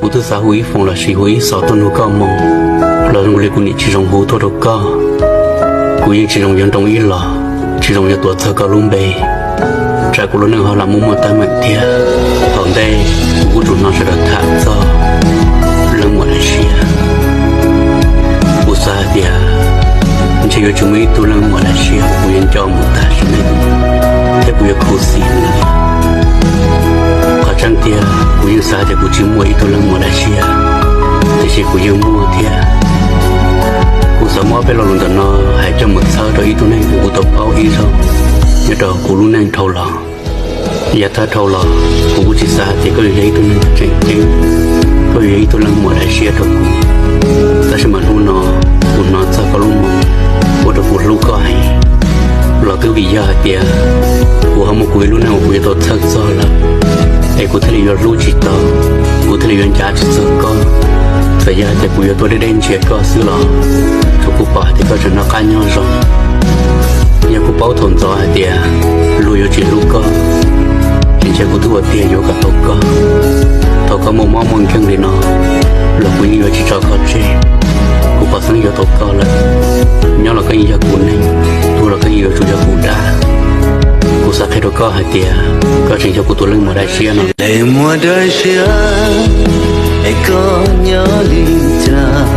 Kuv twb xav hu ib foom los sis hu ib xov tuaj nug koj moo, los zoo li kuv niam tsis zoo hu tuaj rau koj. Kuv yeej tsis zoo yuav nroo ib los, tsis zoo yuav tuav txog koj lub npe. Tsam kuv lub neej ho lam muaj muaj teeb meem thiab. Thaum ntej kuv kuj tsuas hnov sawv daws tham txog leej muam Lav Xiab. Kuv xav hais tias ntshe yuav tsis muaj ib tug leej muam Lav Xiab kuv yuav nco mus tas sim neej, thiab kuv yuav khuv xim li. Qhov tseeb tiag kuv yeej xav tias kuv tsis muaj ib tug leej muam Lav Xiab, tiam sis kuv yeej muaj thiab. Kuv xav muab peb lo lus ntawm no hais coj mus txhawb rau ib tug neeg uas kuv tau paub ib zaug nyob rau kuv lub neej dhau los. Yav thawj dhau los kuv kuj tsis xav hais tias koj yuav yog ib tug neeg tseem ceeb, koj yuav yog ib tug leej muam Lav Xiab rau kuv. Tab sis mas hnub no kuv hnov txog koj lub moo ua rau kuv hlub koj heev. Los twb vim yog hais tias kuv ho muaj kuv ib lub neej uas kuv yuav tau txhawj txog lawm, es kuv thiaj li yuav hlub tsis tau, kuv thiaj li yuav ncav tsis txog koj. Txawm yog hais tias kuv yuav tuaj deb deb ntsia koj xwb los tsuas kuv pom hais tias koj tseem noj qab nyob zoo. Yog kuv paub thaum ntxov hais tias luag yuav tsis hlub koj, ces ntshe kuv twb ua tiag yuav kom tau koj. Thaum koj muaj mob muaj nkeeg li no los kuv yeej yuav tsis tso koj tseg. Kuv pom xeeb yuav tau koj lawm, nyob los koj yeej yog kuv neeg, tuag los koj yeej yuav tsum yog kuv dab. Kuv xav qhia rau koj hais tias koj tseem yog kuv tus leej muam Lav Xiab no. Leej muam Lav Xiab, es koj nyob li cas?